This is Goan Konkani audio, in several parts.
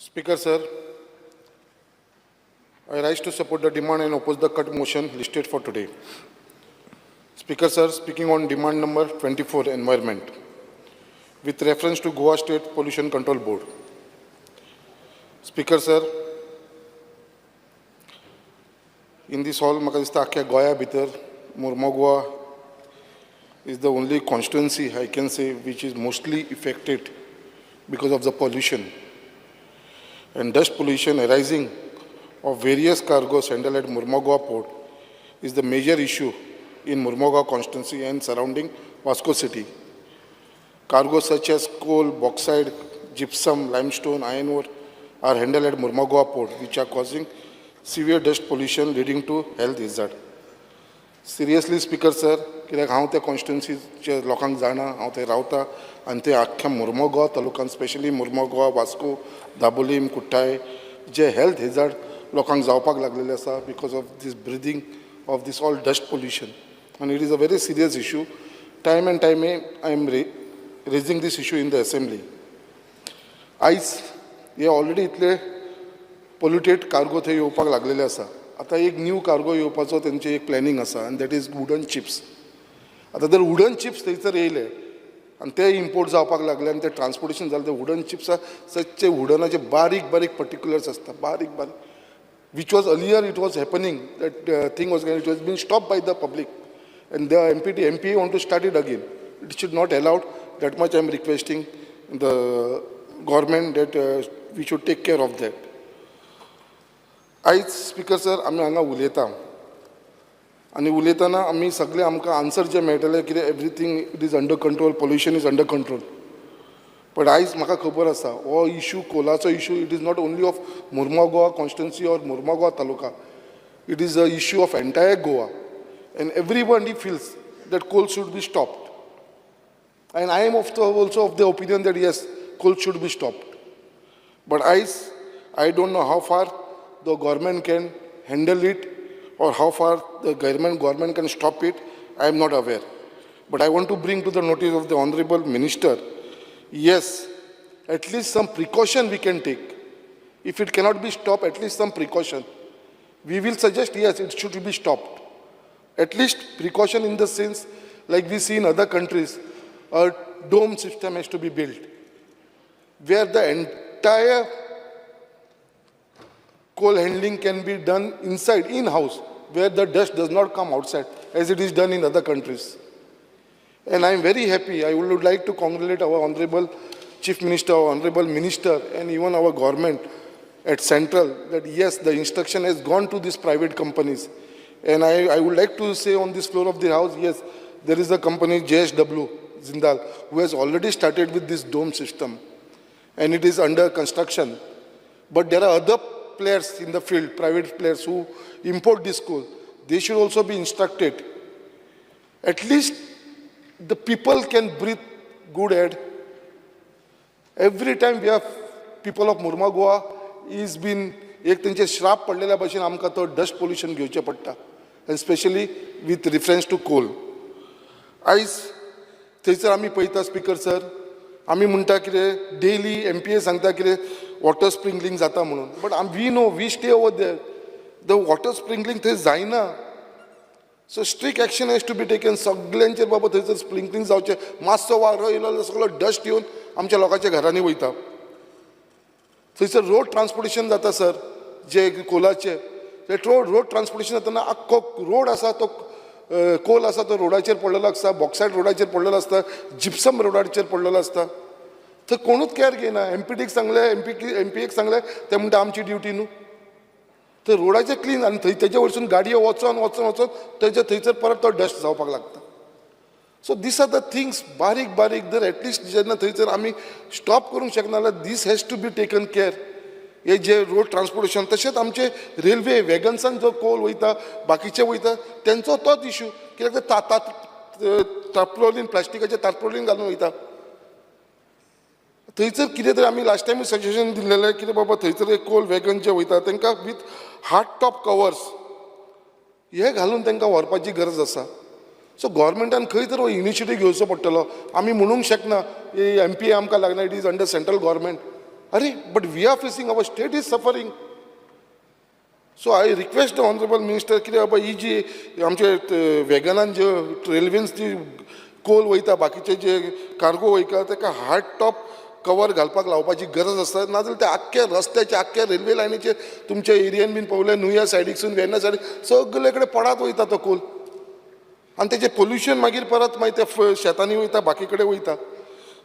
Speaker, sir, I rise to support the demand and oppose the cut motion listed for today. Speaker, sir, speaking on demand number 24, environment, with reference to Goa State Pollution Control Board. Speaker, sir, in this hall, म्हाका दिसता आख्ख्या गोंया भितर Mormugao is the only constituency I can say which is mostly affected because of the pollution and dust pollution arising of various cargoes handled at Mormugao port is the major issue in Mormugao constituency and surrounding Vasco city. Cargoes such as coal, bauxite, gypsum, limestone, iron ore are handled at Mormugao port, which are causing severe dust pollution leading to health hazard. Seriously, Speaker sir, कित्याक हांव त्या कॉन्स्टिट्युन्सीच्या लोकांक जाणा, हांव थंय रावता आनी ते आख्ख्या मुर्मोगोवा तालुक्यान, स्पेशली मुर्मोगोवा, वास्को, दाबोलीम, कुठ्ठाळे जे हेल्थ हेजार्ड लोकांक जावपाक लागलेले आसा because of this breathing of this all dust pollution, आनी it is a very serious issue. Time and time I am raising this issue in the assembly. आयज हे ऑलरेडी इतले पोल्युटेड कार्गो थंय येवपाक लागलेले आसा. आतां एक न्यू कार्गो येवपाचो तेंचे एक प्लॅनिंग आसा आनी that is wooden chips. आतां जर वुडन चिप्स थंयसर येयले आनी ते इम्पोर्ट जावपाक लागले आनी ते ट्रान्सपोर्टेशन जालें, ते वुडन चिप्स सदचे वुडनाचे बारीक बारीक पर्टिक्युलर्स आसता, बारीक बारीक, which was earlier it was happening, that thing was, it was been stopped by the public, and the MPT MPA want to start it again. It should not allowed. That much I am requesting the government that we should take care of that. आयज स्पीकर सर, आमी हांगा उलयता आनी उलयतना आमी सगळे आमकां आन्सर जे मेळटले कितें, everything it is under control, pollution is under control. पण आयज म्हाका खबर आसा, हो issue, कोलाचो issue, it is not only of Mormugao constituency or Mormugao taluka. It is a issue of entire Goa, and everybody feels that coal should be stopped, and I am also of the opinion that yes, coal should be stopped. But आयज I don't know how far the government can handle it or how far the government can stop it, I am not aware. But I want to bring to the notice of the honorable minister, yes, at least some precaution we can take. If it cannot be stopped, at least some precaution. We will suggest, yes, it should be stopped. At least precaution in the sense, like we see in other countries, a dome system has to be built, where the entire coal handling can be done inside, in-house, where the dust does not come outside, as it is done in other countries. And I am very happy. I would like to congratulate our Honorable Chief Minister, our Honorable Minister, and even our government at Central that yes, the instruction has gone to these private companies. And I would like to say on this floor of the house, yes, there is a company, JSW Jindal, who has already started with this dome system and it is under construction. But there are other players in the field, private players who import this coal. They should also be instructed. At least the people can breathe good air. Every time we have people of Mormugao is been एक तेंचे श्राप पडलेल्या भशेन आमकां तो डस्ट पोल्युशन घेवचें पडटा, and specially with reference to coal. आयज थंयसर आमी पळयता, स्पीकर सर, आमी म्हणटा कितें, डेली एमपीए सांगता कितें, वॉटर स्प्रिंकलिंग जाता म्हणून, but we know, we stay over there, the water sprinkling थंय जायना. So strict action has to be taken सगल्यांचेर. बाबा, थंयसर स्प्रिंकलिंग जावचें. मातसो वारो येयलो जाल्यार सगळो डस्ट येवन आमच्या लोकांच्या घरांनी वयता. थंयसर रोड ट्रान्सपोर्टेशन जाता सर, जे कोलाचे ते रोड ट्रान्सपोर्टेशन जातना आख्खो रोड आसा तो, कोल आसा तो रोडाचेर पडलेलो आसता, बॉक्सायट रोडाचेर पडलेलो आसता, जिप्सम रोडाचेर पडलेलो आसता. थंय कोणूच कॅर घेयना. एमपीटीक सांगलें, एमपीएक सांगलें, ते म्हणटा आमची ड्युटी न्हू. थंय रोडाचेर क्लीन आनी थंय तेजे वयरसून गाडयो वचोन वचोन वचोन तेजे थंयसर परत तो डस्ट जावपाक लागता. So these are the things, बारीक बारीक जर एटलिस्ट जेन्ना थंयसर आमी स्टॉप करूंक शकना जाल्यार this has to be taken care. हे जे रोड ट्रान्सपोर्टेशन, तशेंच आमचे रेल्वे वेगन्सान जो कोल वयता, बाकीचे वयता, तेंचो तोच इशू. कित्याक ते तारपोलीन, प्लास्टिकाचे तारपोलीन घालून वयता. थंयसर कितें तरी आमी लास्ट टायम सजेशन दिल्लेलें कितें, बाबा, थंयसर एक कोल वेगन जे वयता तांकां विथ हार्ड टॉप कवर्स हे घालून तांकां व्हरपाची गरज आसा. सो गोवोरमेंटान खंय तर हो इनिशिएटीव घेवचो पडटलो. आमी म्हणूंक शकना एमपीए आमकां लागना, it is under central government. अरे, but we are facing, our state is suffering. So I request the honourable minister कितें बाबा, ही जी आमचे वेगनान जे रेल्वेन जी कोल वयता, बाकीचे जे कार्गो वयता, ताका हार्ड टॉप कवर घालपाक लावपाची गरज आसा. नाजाल्यार ते आख्ख्या रस्त्याचे, आख्ख्या रेल्वे लायनीचेर, तुमच्या एरियन बीन पळयल्यार नुया सायडीकसून वेर्ना सायडीक सगळे कडेन पडात वयता तो कोल आनी तेजें पोल्युशन मागीर परत मागीर ते शेतांनी वयता, बाकी कडेन वयता.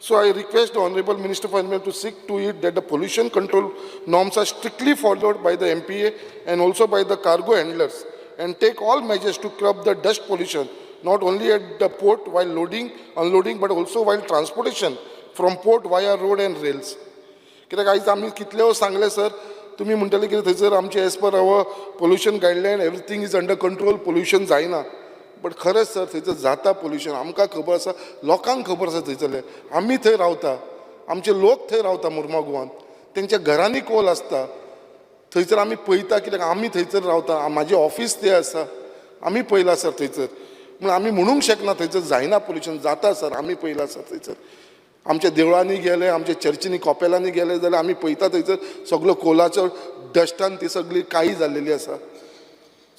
So I request the Honorable Minister for Environment to see to it that the pollution control norms are strictly followed by the MPA and also by the cargo handlers and take all measures to curb the dust pollution, not only at the port while loading, unloading, but also while transportation from port via road and rails. कित्याक आयज आमी कितलें सांगलें सर, तुमी म्हणटले कितें, थंयसर आमचें as per our pollution guideline everything is under control, pollution जायना. बट खरेंच सर, थंयसर जाता पोल्युशन. आमकां खबर आसा, लोकांक खबर आसा. थंयसरले आमी थंय रावता, आमचे लोक थंय रावता मुर्मागोवान, तेंच्या घरांनी कोल आसता. थंयसर आमी पळयता, कित्याक आमी थंयसर रावता, म्हाजें ऑफीस थंय आसा, आमी पळयलां सर थंयसर. पूण आमी म्हणूंक शकना थंयसर जायना पोल्युशन. जाता सर, आमी पळयलां सर थंयसर. आमच्या देवळांनी गेले, आमच्या चर्चींनी, कॉपेलांनी गेले जाल्यार आमी पळयता, थंयसर सगलो कोलाचो डस्टान ती सगळी काळी जाल्लेली आसा.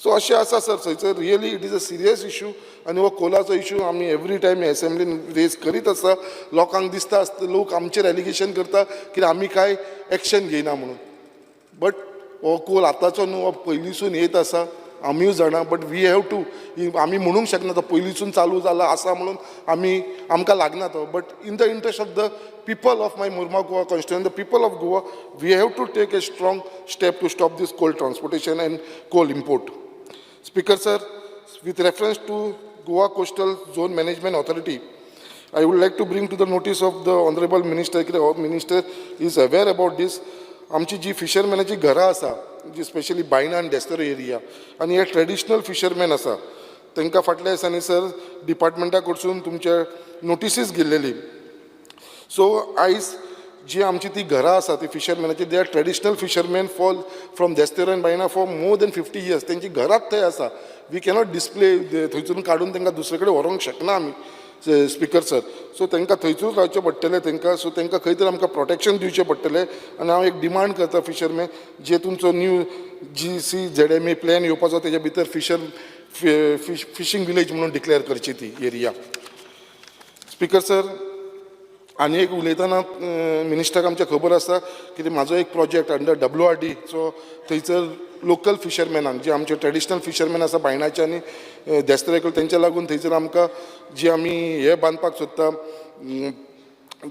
सो अशें आसा सर थंयसर. Really, it is a serious issue आनी हो कोलाचो इशू आमी एवरी टायम एसेंब्लीन रेज करीत आसा. लोकांक दिसता आसता, लोक आमचेर एलिगेशन करता की आमी कांय एक्शन घेयना म्हणून. बट हो कोल आतांचो न्हू, हो पयलींसून येत आसा, आमीय जाणा. बट we have to, आमी म्हणूंक शकना तो पयलींसून चालू जाला आसा म्हणून. आमी आमकां लागना तो, but in the interest of the people of my Mormugao Goa constituency, the people of Goa, we have to take a strong step to stop this coal transportation and coal import. Speaker sir, with reference to Goa Coastal Zone Management Authority, I would like to bring to the notice of the Honorable Minister, कित्याक Minister is aware about this. आमची जी फिशरमॅनाची घरां आसा, जी स्पेशली बायणा आनी देस्तेरो एरिया आनी हे ट्रेडिशनल फिशरमॅन आसा, तांकां फाटल्या दिसांनी सर डिपार्टमेंटा कडसून तुमचे नोटिसीस गेल्लेली. सो आयज जी आमची ती घरां आसा ती फिशरमॅनाची, they are traditional fisherman fall from D'Estero and Baina for more than 50 years. तेंची घरांत थंय आसा. We cannot display, थंयसून काडून तांकां दुसरे कडेन व्हरोंक शकना आमी, स्पिकर सर. सो तांकां थंयसूच रावचें पडटलें तांकां. सो तांकां खंय तरी आमकां प्रोटेक्शन दिवचें पडटलें. आनी हांव एक डिमांड करता, फिशरमॅन जे तुमचो न्यू जीसीझेडएमए प्लॅन येवपाचो, तेज्या भितर फिशींग विलेज म्हणून डिक्लेअर करची ती एरिया. स्पिकर सर, आनी एक उलयतना मिनिस्टराक आमच्या खबर आसा की म्हाजो एक प्रोजेक्ट अंडर डब्ल्यूआरडी. सो थंयसर लोकल फिशरमॅनांक, जे आमचे ट्रेडिशनल फिशरमॅन आसा बायणाचे आनी देस्तेराक, तेंच्या लागून थंयसर आमकां जी आमी हे बांदपाक सोदता,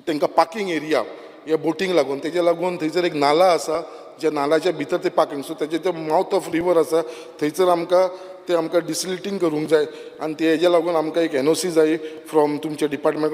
तांकां पार्कींग एरिया हे बोटींक लागून, तेजे लागून थंयसर एक नाला आसा, ज्या नालाच्या भितर ते पार्कींग. सो तेजे ते मावथ ऑफ रिवर आसा, थंयसर आमकां ते आमकां डिसिल्टींग करूंक जाय आनी ते हेज्या लागून आमकां एक एनओसी जाय फ्रॉम तुमच्या डिपार्टमेंट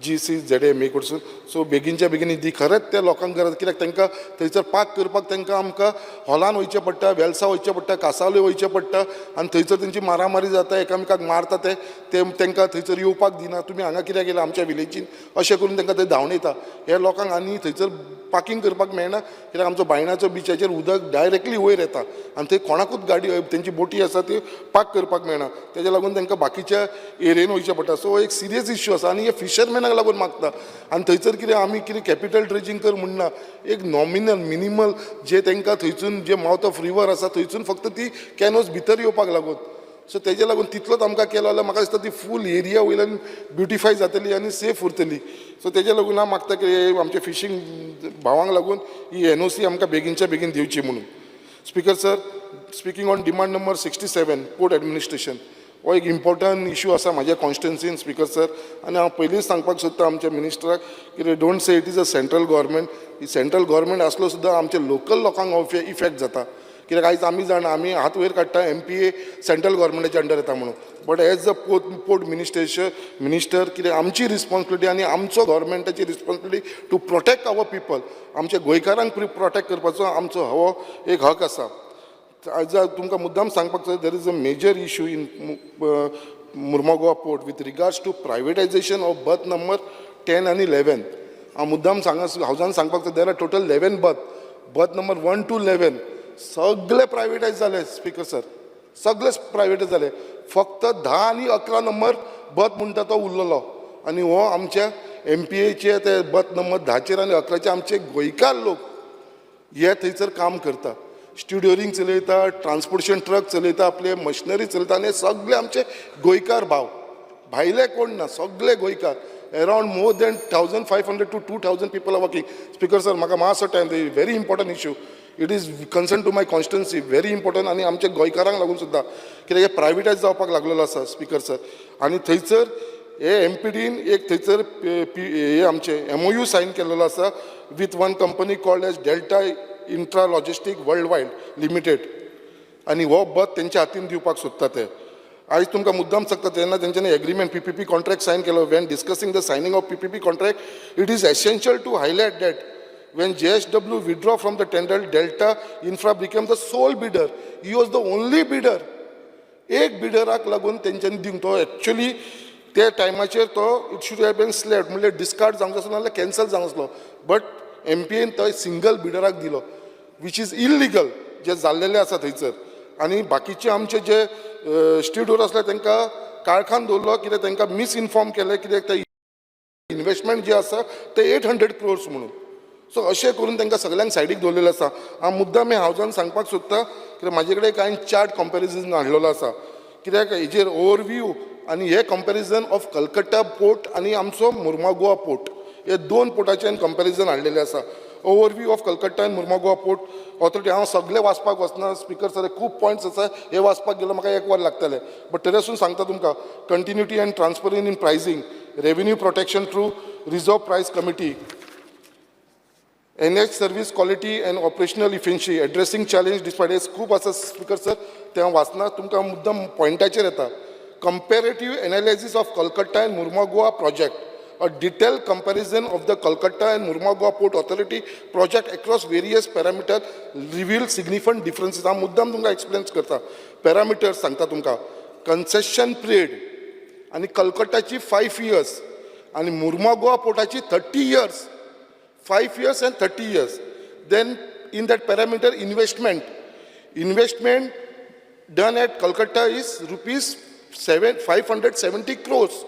जीसीझेडएमए कडसून. सो बेगीनच्या बेगीन दी, खरेंच त्या लोकांक गरज, कित्याक तांकां थंयसर पार्क करपाक तांकां आमकां हॉलान वयचें पडटा, वेलसा वयचें पडटा, कासावले वयचें पडटा आनी थंयसर तेंची मारामारी जाता, एकामेकाक मारता. ते ते तांकां थंयसर येवपाक दिना. तुमी हांगा कित्याक येयला आमच्या विलेजीन, अशें करून तांकां ते धांवडायता. हे लोकांक आनी थंयसर पार्कींग करपाक मेळना, कित्याक आमचो बायणाचो बिचाचेर उदक डायरेक्टली वयर येता आनी थंय कोणाकूच गाडी, तेंची बोटी आसा ती पार्क करपाक मेळना. तेज्या लागून तांकां बाकीच्या एरियेन वयचें पडटा. सो एक सिरियस इश्यू आसा आनी हे फिशरमॅनाक लागून मागता. आनी थंयसर कितें आमी कितें कॅपिटल ड्रेजींग कर म्हणना, एक नॉमिनल मिनिमल जे तांकां थंयसून जे मावथ ऑफ रिवर आसा थंयसून फक्त ती कॅनोज भितर येवपाक लागून, सो तेजे लागून तितलोच आमकां केलो जाल्यार म्हाका दिसता ती फूल एरिया वयल्यान ब्युटिफाय जातली आनी सेफ उरतली. सो तेजे लागून हांव मागता की आमच्या फिशींग भावांक लागून ही एनओसी आमकां बेगीनच्या बेगीन दिवची म्हणून. Speaker sir, speaking on demand number 67, port administration, हो एक इम्पॉर्टंट इशू आसा म्हाज्या कॉन्स्टिट्युन्सीन, स्पीकर सर. आनी हांव पयलींच सांगपाक सोदता आमच्या मिनिस्टराक की don't say it is a central government. He central government आसलो सुद्दां आमच्या लोकल लोकांक हो इफेक्ट जाता, कित्याक आयज आमी जाणा, आमी हात वयर काडटा, एमपीए सेंट्रल गव्हर्मेंटाच्या अंडर येता म्हणून. But as a port minister, कित्याक आमची रिस्पॉन्सिबिलिटी आनी आमचो गव्हर्मेंटाची responsibility to protect our people. आमच्या गोंयकारांक प्रोटेक्ट करपाचो आमचो हो एक हक आसा. आयज तुमकां मुद्दाम सांगपाक जाय, there is a major issue in Mormugao Port with regards to privatization of berth number 10 आनी 11. हांव मुद्दाम सांगा, हावजान सांगपाक जाय, there are total 11 berth. Berth number 1 to 11 सगळे प्रायवेटायज जाले, स्पीकर सर. सगळे प्रायवेटायज जाले, फक्त 10 आनी 11 नंबर बर्थ म्हणटा तो उरलेलो आनी हो आमच्या एमपीएचे ते बथ नंबर 10चेर आनी 11चेर आमचे गोंयकार लोक हे थंयसर काम करता. स्टिवडोरींग चलयता, ट्रान्सपोर्टेशन ट्रक चलयता, आपले मशिनरी चलयता आनी हे सगळे आमचे गोंयकार भाव, भायले कोण ना, सगळे गोंयकार. Around more than 1500 to 2000 people are working. Speaker sir, म्हाका मातसो time. Very important issue, it is concern to my constituency, very important. आनी आमच्या गोंयकारांक लागून सुद्दां, कित्याक हे प्रायवेटायज जावपाक लागलेलो आसा स्पीकर सर. आनी थंयसर हे एमपीडीन एक थंयसर पी हे आमचे एमओयू सायन केल्लो आसा with one company called as Delta Intra Logistic World Wide Limited. आनी हो बथ तेंच्या हातीन दिवपाक सोदता ते. आयज तुमकां मुद्दाम सांगता, तेन्ना तेंच्यांनी एग्रीमेंट पीपीपी कॉन्ट्रॅक्ट सायन केलो. When discussing the signing of PPP contract, it is essential to highlight that when JSW withdraw from the tender, Delta Infra became the sole bidder. He was the only bidder. एक बिडराक लागून तेंच्यांनी दिवंक तो एक्चुली त्या टायमाचेर तो it should have been slapped, म्हणल्यार डिस्कार्ड जावंक आसलो नाल्यार कॅन्सल जावंक आसलो, बट एमपीएन तो सिंगल बिडराक दिलो, which is illegal जे जाल्लेलें आसा थंयसर. आनी बाकीचे आमचे जे स्टिवडोर आसले तांकां काळखान दवरलो, कित्याक तांकां मिसइन्फॉर्म केलें, कित्याक ते इन्वेस्टमेंट जे आसा ते 800 क्रोर्स म्हणून. सो अशें करून तांकां सगल्यांक सायडीक दवरलेलें आसा. हांव मुद्दाम हें हावजान सांगपाक सोदता, कित्याक म्हाजे कडेन कांय चार्ट कंपेरिजन हाडलेलो आसा, कित्याक हेजेर ओवरव्यू आनी हे कंपेरिजन ऑफ कलकत्ता पोर्ट आनी आमचो मुर्मागोवा पोर्ट, हे दोन पोर्टाचें कंपेरिजन हाडलेलें आसा. Overview of Calcutta and Mormugao Port Authority. हांव सगळें वाचपाक वचना स्पीकर सर, खूब पॉयंट्स आसा. हे वाचपाक गेलो म्हाका एक वर लागतलें, बट तरी आसून सांगता तुमकां. Continuity and transparency in pricing, revenue protection through reserve price committee, enhance service quality and operational efficiency, addressing challenge despite खूब आसा स्पीकर सर, तें हांव वाचना. तुमकां मुद्दम पॉयंटाचेर येता. Comparative analysis of Calcutta and Mormugao project. A detailed comparison of the Calcutta and Mormugao Port Authority project across various parameters reveal significant differences. हांव मुद्दाम तुमकां एक्सप्लेन करता, पॅरामिटर्स सांगता तुमकां. कन्सेशन पिरियड आनी कलकत्ताची 5 इयर्स आनी मुर्मागोवा पोर्टाची 30 years, 5 years and 30 years. Then in that parameter, investment. Investment done at Calcutta is rupees 7 570 crores.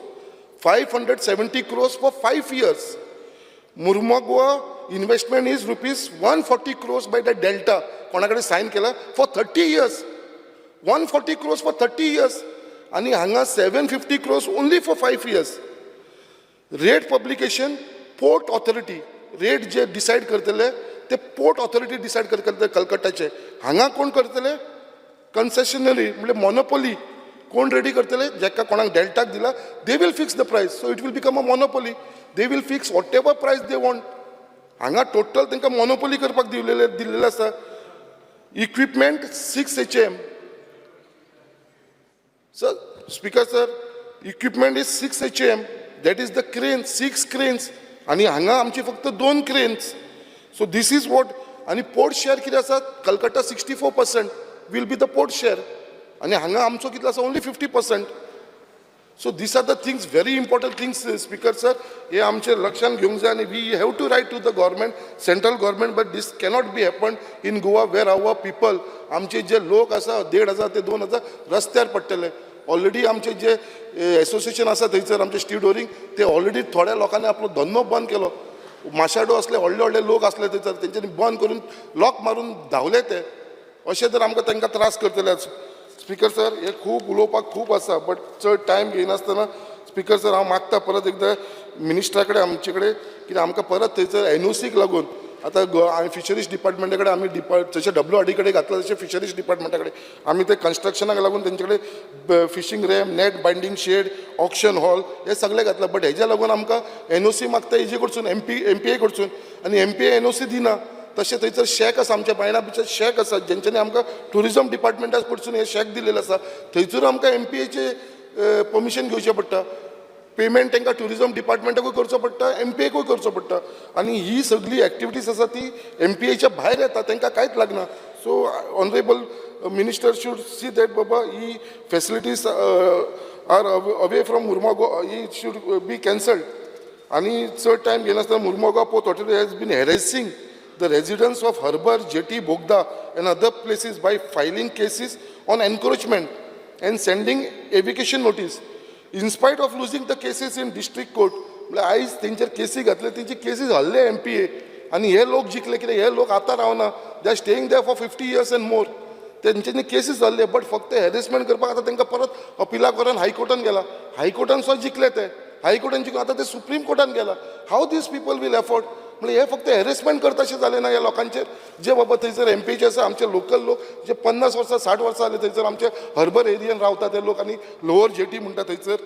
570 crores for 5 years. Mormugao investment is rupees 140 crores by the Delta. कोणा कडेन सायन केला for 30 years. 140 crores for 30 years. आणि हांगा 750 crores only for 5 years. Rate publication, port authority rate J decide करतले ते पोर्ट ऑथॉरिटी डिसायड करतले कलकत्ताचे. हांगा कोण करतले? कन्सेशनरी म्हणजे मोनोपोली कोण रेडी करतले? जेका कोणाक डेल्टाक दिला, they will fix the price. So it will become a monopoly. They will fix whatever price they want. हांगा टोटल तांकां मोनोपोली करपाक दिल्लेलें आसा. Equipment 6 HM. Sir, speaker sir, equipment is 6 HM. That is the crane, six cranes. आनी हांगा आमची फक्त दोन cranes. So this is what. आनी पोर्ट शेअर कितें आसा? Calcutta 64% will be the port share. आनी हांगा आमचो कितलो आसा? Only 50%. So these are the things, very important things, speaker sir. हे आमचे लक्षात घेवंक जाय आनी we have to write to the government, central government, but this cannot be happen in Goa where our people, आमचे जे लोक आसा 1500 ते 2000 रस्त्यार पडटले. ऑलरेडी आमचे जे एसोसिएशन आसा थंयसर आमचे स्टिवडोरींग, ते ऑलरेडी थोड्या लोकांनी आपलो धंदो बंद केलो. माशाडो असले व्हडले व्हडले लोक आसले थंयसर, तेंच्यांनी बंद करून लॉक मारून धांवले ते. अशें तर आमकां तांकां त्रास करतले. स्पीकर सर, हे खूब उलोवपाक खूब आसा, बट चड टायम घेयनासतना स्पीकर सर, हांव मागता परत एकदां मिनिस्टरा कडेन, आमचे कडेन, कित्याक आमकां परत थंयसर एनओसीक लागून आतां आमी फिशरीज डिपार्टमेंटा कडेन आमी डिपार्ट जशें डब्ल्यू आर डी कडेन घातला, तशें फिशरीज डिपार्टमेंटा कडेन आमी ते कन्स्ट्रक्शनाक लागून तेंचे कडेन fishing ramp, net binding shed, auction hall हे सगळें घातलां. बट हेज्या लागून आमकां एनओसी मागता हेजे कडसून, एमपीए कडसून, आनी एमपीए एनओसी दिना. तशें थंयसर शॅक आसा, आमच्या बायणा बिचार शॅक आसा, जेंच्यांनी आमकां ट्युरिजम डिपार्टमेंटा कडसून हे शॅक दिलेलें आसा. थंयसर आमकां एमपीएचे परमिशन घेवचें पडटा. पेमेंट तांकां ट्युरिजम डिपार्टमेंटाकूय करचो पडटा, एमपीएकूय करचो पडटा. आनी ही सगळी एक्टिविटीज आसा ती एमपीएच्या भायर येता, तांकां कांयच लागना. So honourable minister should see that बाबा ही facilities are away from Mormugao, he should be cancelled. आनी चड टायम घेनासतना, Mormugao Port Authority has been harassing the residents of Harbour, Jetty, Bogda and other places by filing cases on encroachment and sending eviction notice. In spite of losing the cases in district court, म्हळ्यार आयज तेंचेर केसी घातले, तेंची केसीस हल्ले एमपीए आनी हे लोक जिखले. कित्याक हे लोक आतां रावना, they are staying there for 50 years and more. तेंच्यांनी केसीस जाल्ले, बट फक्त हॅरेसमेंट करपाक आतां तांकां परत अपिला करून हायकोर्टान गेला. हायकोर्टान सुद्दां जिखले ते. हायकोर्टान जिखून आतां ते सुप्रीम कोर्टान गेला. How these people will afford? म्हणजे हे फक्त हॅरेसमेंट करता अशें जालें ना ह्या लोकांचेर, जे बाबा थंयसर एमपीचे आसा, आमचे लोकल लोक जे 50 वर्सां, 60 वर्सां जाले थंयसर आमचे हर्बर एरियन रावता ते लोक आनी लोअर जेटी म्हणटा थंयसर.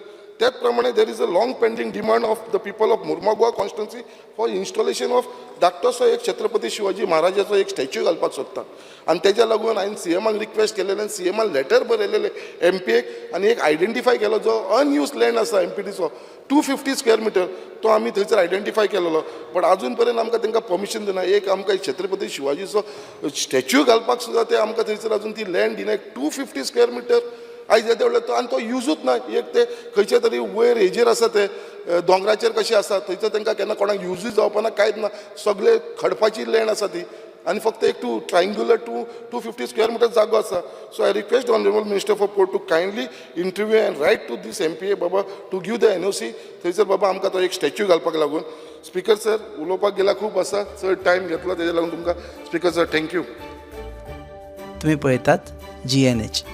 त्याच प्रमाणे there is a long pending demand of the people of Mormugao constituency for installation of धाकटोसो एक छत्रपती शिवाजी महाराजाचो एक स्टॅच्यू घालपाक सोदता. आनी तेज्या लागून हांवें सीएमाक रिक्वेस्ट केलेलें, सीएमान लेटर बरयलेलें एमपीएक आनी एक आयडेंटिफाय केलो जो अनयूज लँड आसा एमपीटीचो, 250 स्क्वेअर मिटर, तो आमी थंयसर आयडेंटिफाय केलेलो, बट अजून पर्यंत आमकां तांकां परमिशन दिना. एक आमकां छत्रपती शिवाजीचो स्टॅच्यू घालपाक सुद्दां ते आमकां थंयसर अजून ती लँड दिना. 250 स्क्वेअर मिटर आयज येदे व्हडले तो आनी तो युजूच ना. एक ते खंयचे तरी वयर हेजेर आसा, ते दोंगराचेर कशें आसा थंयसर, तांकां केन्ना कोणाक युजूय जावपा ना, कांयच ना. सगळे खडपाची लँड आसा ती आनी फक्त एक two triangular 250 square meter जागो आसा. So I request honourable Minister for Port to kindly intervene and write to this MPA Baba to give the NOC थंयसर बाबा आमकां तो एक स्टॅच्यू घालपाक लागून. स्पीकर सर, उलोवपाक गेल्यार खूब आसा, चड टायम घेतलो तेजे लागून तुमकां, स्पीकर सर, thank you. तुम्ही पळयतात जीएनएच.